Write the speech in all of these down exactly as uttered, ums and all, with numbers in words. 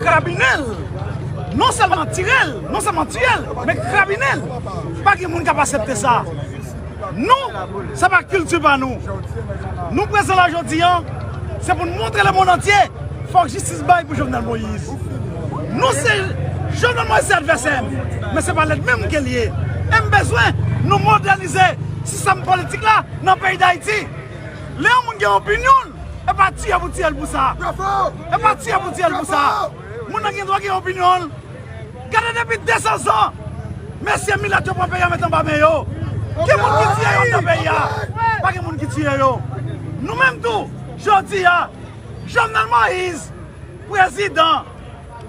Krabinen l, non sèlman tire l, non sèlman tiye l, men krabinen l. Pa gen moun k ap aksepte sa. Nou, sa pa kilti pa nou. Nou prezan la jodi a, se pou n montre lemonn antye, fòk jistis bay pou Jovenel Moïse. Nou se, Jovenel Moïse se advèsè m, men se pa lènmi m ke l ye. E m bezwen nou modènize sistèm politik la nan peyi Dayiti. Lè yon moun gen opinyon l, e pa tiye pou tiye l pou sa. E pa tiye pou tiye l pou sa. Moun nan gen dwa gen opinyon l. Gade depi de san zan, mesye milat yo pran peyi a met anba men yo. Ki moun ki tiye yo anndan peyi a? Pa gen moun ki tiye yo. Nou menm tou, jodi a, Jovenel Moïse, prezidan,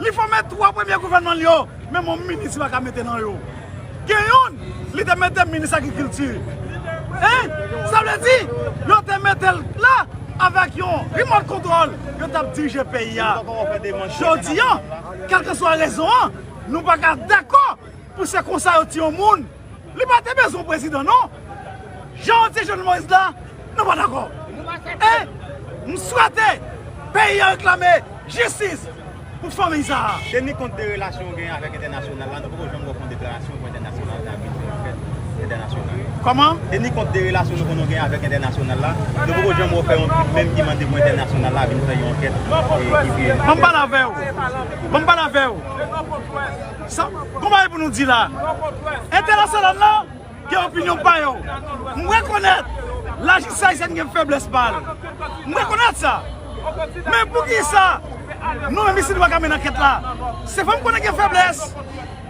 li fòme twa premye gouvènman l yo, menm yon minis li pa ka mete nan yo. Gen youn, li te mete minis agrikilti. Hein? Sa vle di, yo te mete l la avèk yon remote control, yo t ap dirije peyi a. Jodi a, kèlkeswa rezon an, nou pa ka dakò pou se konsa yo tiye yon moun. Li pa te bezwen prezidan, non. Jan yo tiye Jovenel Moïse la, nou pa dakò. E m swete peyi a reklame jistis pou fanmi sa a. Teni kont de relasyon w genyen avèk entènasyonal la, nou poko janm wè w fè yon deklarasyon pou entènasyonal la vin fè yon ankèt entènasyonal. Kòman? Teni kont de relasyon nou konn genyen avèk entènasyonal la, nou poko janm wè w fè yon tweet menm ki mande pou entènasyonal la vin fè yon ankèt, e, ki pi. Ban m pale avè w. Ban m pale avè w. Sa, konpayi pou nou di la. Entènasyonal la, gen opinyon pa yo. M rekonèt lajistis ayisyèn gen feblès pa l. M rekonèt sa. Men poukisa nou menm isit nou pa ka mennen ankèt la? Se vre m konnen gen feblès.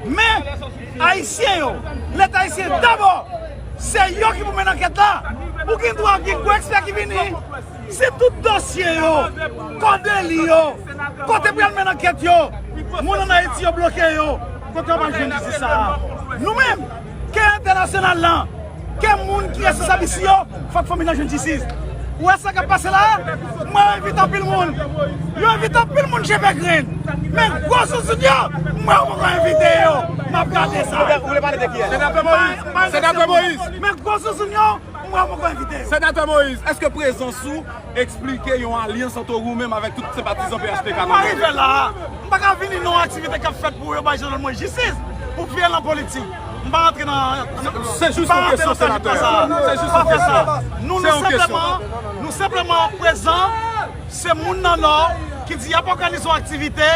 Men Ayisyen yo, Leta ayisyen dabò, se yo ki pou mennen ankèt la. Ou gen dwa gen gwo ekspè ki vini. Si tout dosye yo, kò deli yo, kote pou y al mennen ankèt yo, moun ann Ayiti yo bloke yo, kote yo pral jwenn jistis sa a? Nou menm, ke entènasyonal lan, ke moun ki responsab isi yo, fòk fanmi lan jwenn jistis. Ou wè sa k ap pase la a? M wè yo envite anpil moun. Yo envite anpil moun Cheve Grenn. Men gwo zouzoun yo, m wè yo poko envite yo. M ap gade sa. Ou vle pale de kiyès? Senatè Moïse. Men gwo zouzoun yo, m wè yo poko envite yo. Senatè Moïse, èske prezans ou eksplike yon alyans ant ou menm avèk tout senpatizan P H T K nan Nò? M pa rive la. M pa ka vini nan yon aktivite k ap fèt pou yo bay Jovenel Moïse jistis, pou vye lan politik. M pa rantre nan, se jis yon kesyon, senatè. Se jis yon kesyon. Nou, nou senpleman, nou senpleman prezan, se moun nan Nò ki di y ap òganize yon aktivite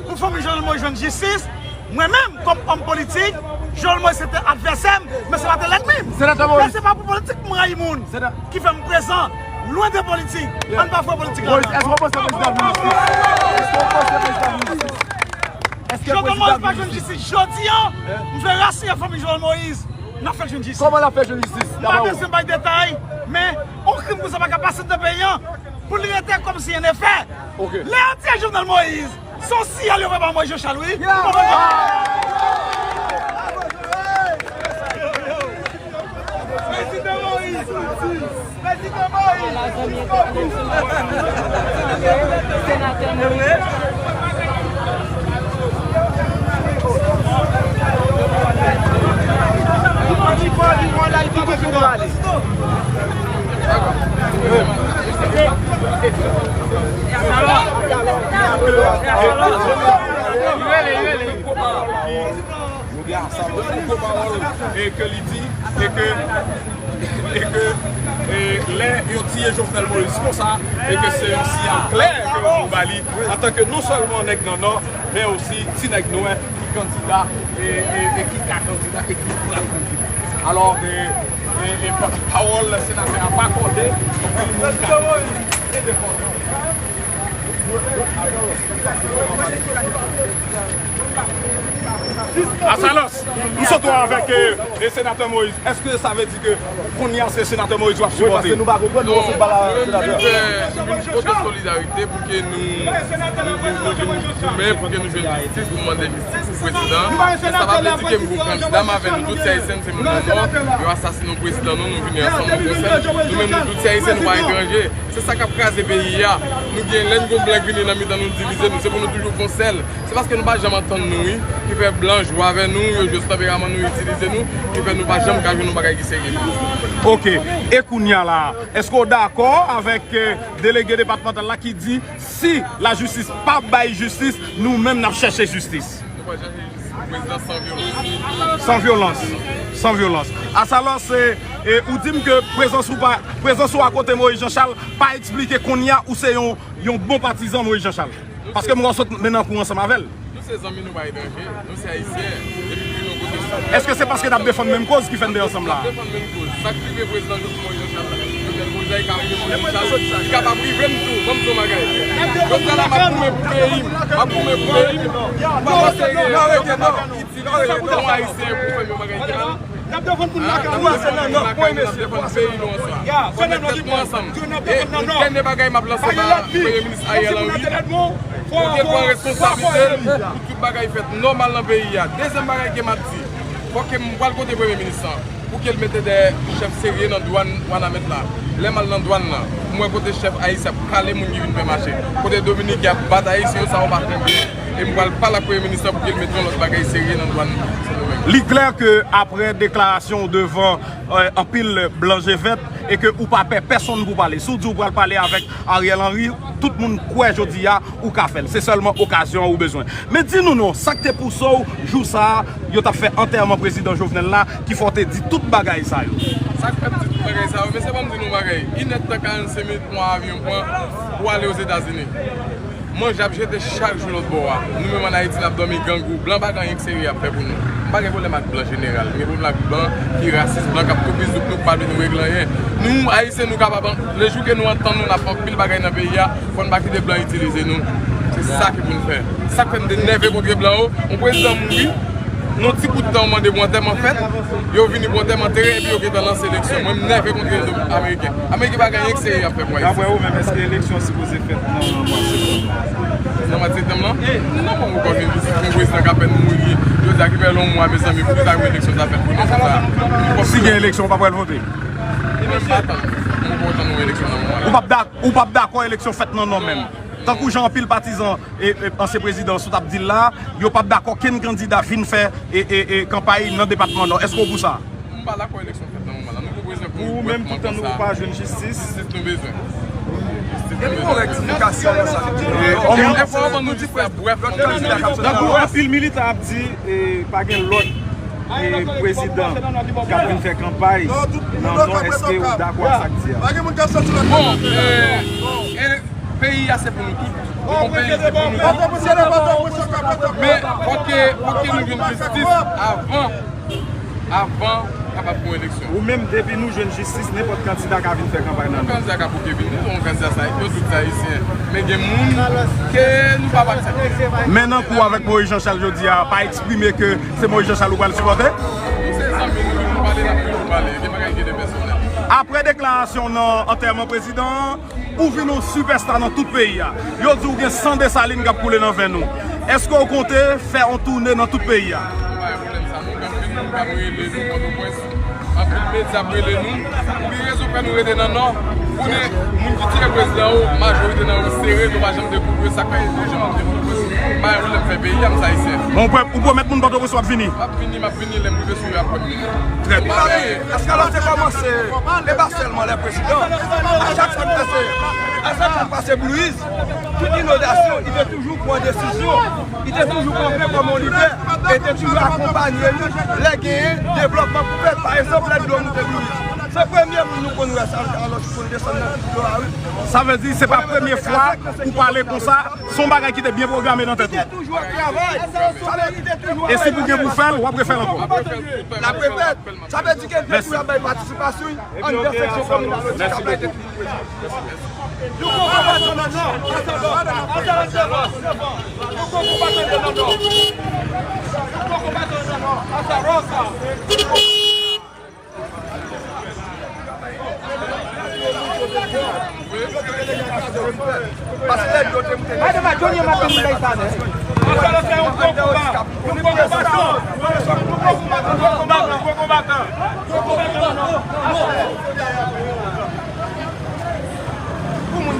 pou fanmi Jovenel Moïse jwenn jistis. Mwen menm, kòm òm politik, Jovenel Moïse se te advèsè m, men se pa te lènmi m. Senatè Moïse. Men se pa pou politik m rayi moun ki fè m prezan, lwen de politik. Ann pa fè politik la. Moïse, èske w panse prezidan vin jistis? Èske w panse prezidan vin jistis? Èske Jovenel Moïse pa jwenn jistis jodi a, m vle rasire fanmi Jovenel Moïse, n ap fè l jwenn jistis. Kòman l ap fè jwenn jistis? M pa bezwen bay detay, men yon krim konsa pa ka pase nan peyi a pou li rete kòmsi en efè. Lè yo tiye Jovenel Moïse, se yon siyal yo voye ba Moïse Jean Charles, wi. Prezidan Moïse! Prezidan Moïse! Senatè Moïse. Nou gen Asalòs pou pawòl e ke li di e ke e ke e lè yo tiye Jovenel Moïse konsa e ke se yon siyal klè ke yo voye ba li antanke non sèlman nèg nan Nò, men osi ti nèg nwè ki kandida e, e, e ki ka kandida e ki pral kandida. Alò, e, e, e pa-, pawòl senatè a pa kòde, anpil moun ka Asalòs, m sot wè avèk, e, e, senatè Moïse. Èske sa vle di ke kounye a se senatè Moïse w ap sipòte? Wi, paske nou pa konprann, nou konprann pa la senatè. Nou vin fè, nou vin pote solidarite pou ke nou, nou, nou, nou vin goumen, pou ke nou jwenn jistis, pou mande jistis pou prezidan. E sa pa vle di ke m pou kandida, m avè nou tout se Ayisyen, se moun nan Nò, yo asasinen prezidan nou, nou vini ansanm, nou konsèy. Nou menm nou tout se Ayisyen, nou pa etranje. Se sa k ap kraze peyi a. Nou gen, lè n gon blan Vini nan mitan nou divize nou, se pou nou toujou fè yon sèl. Se paske nou pa janm antann nou, wi, ki fè blan jwe avè nou, yo jwe sou tanperaman nou, itilize nou, ki fè nou pa janm ka jwenn yon bagay ki serye. Ok. E kounye a la, èske w dakò avèk eh, delege depatmantal la ki di si lajistis pa bay jistis, nou menm n ap chèche jistis? Nou pral chèche jistis pou prezidan san vyolans. San vyolans. San vyolans. Asalò, se, e, ou di m ke prezans ou pa, prezans ou akote Moïse Jean Charles pa eksplike kounye a ou se yon, yon bon patizan Moïse Jean Charles. Paske m wè w sot mennen kou ansanm avè l. Nou se zanmi, nou pa etranje. Nou se ayisyen. Depi nou vin yon kote sou. Èske se paske n ap defann menm koz ki fè n te ansanm la? N ap defann menm koz. Sa k rive prezidan Jovenel Moïse Jean Charles la, Jovenel Moïse la, li ka rive Moïse Jean Charles, li kapab rive m tou. Ban m di w yon bagay. Jodi a la, m ap goumen pou peyi m. M ap goumen pou peyi m. M pa panse yo kapab itilize yon ayisyen pou fè m yon bagay ki mal. N ap defann pou n lakay nou. N ap defann peyi nou ansanm. Fò n met tèt nou ansanm. E yon dènye bagay m ap lanse ba Premye Minis Ariel Henry pou ke l pran responsablite l, pou tout bagay fèt nòmal nan peyi a. Dezyèm bagay ke m ap di, fò ke m pral kote Premye Minis lan, pou ke l mete de chèf serye nan dwàn Wanament la. Lè m al nan dwàn nan, m wè kote chèf ayisyen ap kale moun ki vin fè mache. Kote Dominiken ap bat ayisyen yo, sa yo pa fè byen. E m pral pale ak Premye Minis lan pou ke l mete yon lòt bagay serye nan dwàn Sendomeng. Li klè ke apre deklarasyon w devan eh, anpil blan je vèt e ke ou pa pè pèsonn pou pale. Si w di w pral pale avèk Ariel Henry, tout moun kwè jodi a ou ka fè l. Se sèlman okazyon an ou bezwen. Men di nou non, sa k te pouse w jou sa a, yo t ap fè antèman prezidan Jovenel la, ki fè w te di tout bagay sa yo? Sa k fè m di tout bagay sa yo? Mesye, ban m di nou yon bagay. Inèdtan karannsenk minit pran avyon pran pou ale Ozetazini. Manje ap jete chak jou lòt bò a. Nou menm ann Ayiti n ap dòmi grangou. Blan pa gen anyen k serye y ap fè pou nou. M pa gen pwoblèm ak blan jeneral. M gen pwoblèm ak blan ki rasis, blan k ap tou bizou k nou, k pa vle nou regle anyen. Nou, Ayisyen, nou kapab, lejou ke nou antann nou, n ap fè anpil bagay nan peyi a, fò n pa kite blan itilize nou. Se sa ki pou n fè. Sa k fè m te nève kontre blan yo. Yon prezidan mouri, nan ti bout tan, yo mande pou antèman fèt, yo vini pou antèman antere, epi yo gentan lanse eleksyon. Mwen, m nève kontre ameriken. Ameriken pa gen anyen k serye y ap fè pou Ayiti. Daprè ou menm, èske eleksyon sipoze fèt nan mwa septanm? Nan mwa septanm lan? Non, bon, ou konn yon prezidan k apèn mouri, yo di a ki fè yon mwa, mezanmi, pou ki sa yon eleksyon ta fèt pou non sa? Si gen eleksyon, ou pa pral vote? Mwen, m pa tann. Mwen, m pa tann yon eleksyon nan mwa. Ou p ap dak-, ou p ap dakò eleksyon fèt nan non menm? Tankou jan anpil patizan e, e, ansyen prezidan sot ap di l la, yo p ap dakò kenn kandida vin fè e, e, e, kanpay nan depatman Nò. Èske w pou sa? M pa dakò eleksyon fèt nan moman la. Nou pou prezidan pou ou menm toutan nou pa jwenn jistis. Jistis nou bezwen. Jistis nou bezwen. Epi yon rektifikasyon nan sa. Enfòm nou di frè, brèf. Tankou anpil militan ap di, e, pa gen lòt e, prezidan k ap vin fè kanpay nan non, èske w dakò ak sa k di a? Bon, e, e, peyi a se pou nou tout. Yon peyi se pou nou tout. Men fòk ke, fòk ke nou jwenn jistis avan, avan kapab gen eleksyon. Ou menm, depi nou jwenn jistis, nenpòt kandida ka vin fè kanpay nan non. Yon kandida ka bouke vini, yon kandida sa, yo tout Ayisyen. Men gen moun ke nou p ap aksepte. Men nan kou avèk Moïse Jean Charles jodi a, pa eksprime ke se Moïse Jean Charles ou pral sipòte? Nou se zanmi, nou toujou pale, n ap toujou pale. Gen bagay ki te pèsonèl. Apre deklarasyon nan antèman prezidan an, ou vin yon sipèsta nan tout peyi a. Yo di w gen san Desalin k ap koule nan venn ou. Èske w konte fè yon toune nan tout peyi a? Nou pa gen pwoblèm sa, nou gen anpil moun k ap rele nou Pòtoprens. Anpil medya ap rele nou. Pou ki rezon fè nou rete nan Nò? Konnen moun ki tire prezidan yo, majorite nan yo sere, nou pa janm dekouvri yo, sa k fè yo toujou janm ap dekouvri. M pa gen pwoblèm fè peyi a, m se ayisyen. Bon, ou pwomèt moun Pòtoprens w ap vini? M ap vini, m ap vini, lè m rive sou yo ap wè m vini. Trè byen. Èske alò se kòmanse, e pa sèlman lè prezidan, a chak fwa n pase, a chak fwa n pase Blue Hills, tout inondasyon, li te toujou pran desizyon. Li te toujou kanpe kòm yon lidè e te toujou akonpanye li lè genyen devlòpman pou fèt. Pa egzanp, lè dlo moute Blue Hills, se premye moun nou konn wè sa, alò ki konn desann nan dlo a, wi. Sa vle di, se pa premye fwa ou pale konsa, se yon bagay ki te byen pwograme nan tèt ou. Li te toujou ap travay. Sa vle di, li te toujou ap travay. E si pou gen pou fè l, w ap refè l ankò. N ap refè l. Sa vle di ke n te toujou ap bay patisipasyon anndan seksyon kominal yo, ti ka bay tèt li. Nou poko pa tann non. Nou poko pa tann non. Nou poko pa tann non. Pase lè yo te moute. Gade ma Johnny Martin li bay sa nè. Ansanm fè yon gwo konba. Yon gwo konba. Yon gwo konba. Yon gwo konba. Pou moun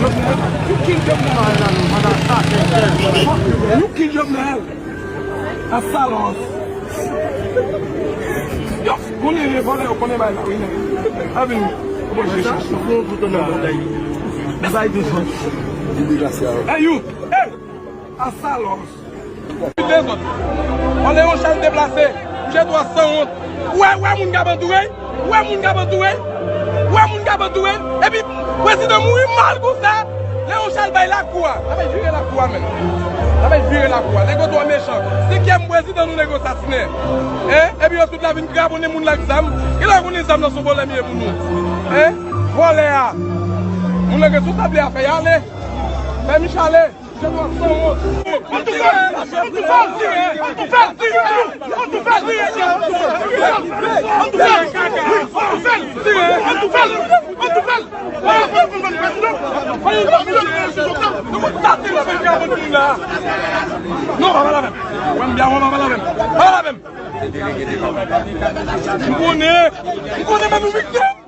Jovenel, you kill Jovenel. You kill Jovenel. Asalòs. Yo, konnen vòlè yo konnen bay la wi nèg. Avin. Bon, je cherche. Fon tout nan batay. Bay de fon. Hey you. Hey. Asalòs. Dezòd. Ò Leon Charles deplase. Mouche twa sanwont. Ou wè, ou wè moun k ap antoure. Ou wè moun k ap antoure. Ou wè moun k ap antoure. Epi prezidan mouri mal konsa. Leon Charles bay lakou a. Sa bay vire lakou a menm. Sa bay vire lakou a. Nèg yo twò mechan. Senkyèm prezidan nou nèg yo sasinen. Hein? Epi yo tout la vin kraponnen moun la ak zam. Kilè yo konnen zam nan se yon pwoblèm ye pou nou? Hein? Vòlè a. Moun nan gen sou sa vle a fè y ale. Fè Mich ale. Non, pa pale avè m. Wè m byen, wè m pa pale avè m. Pa pale avè m. M konnen, m konnen menm ou viktim.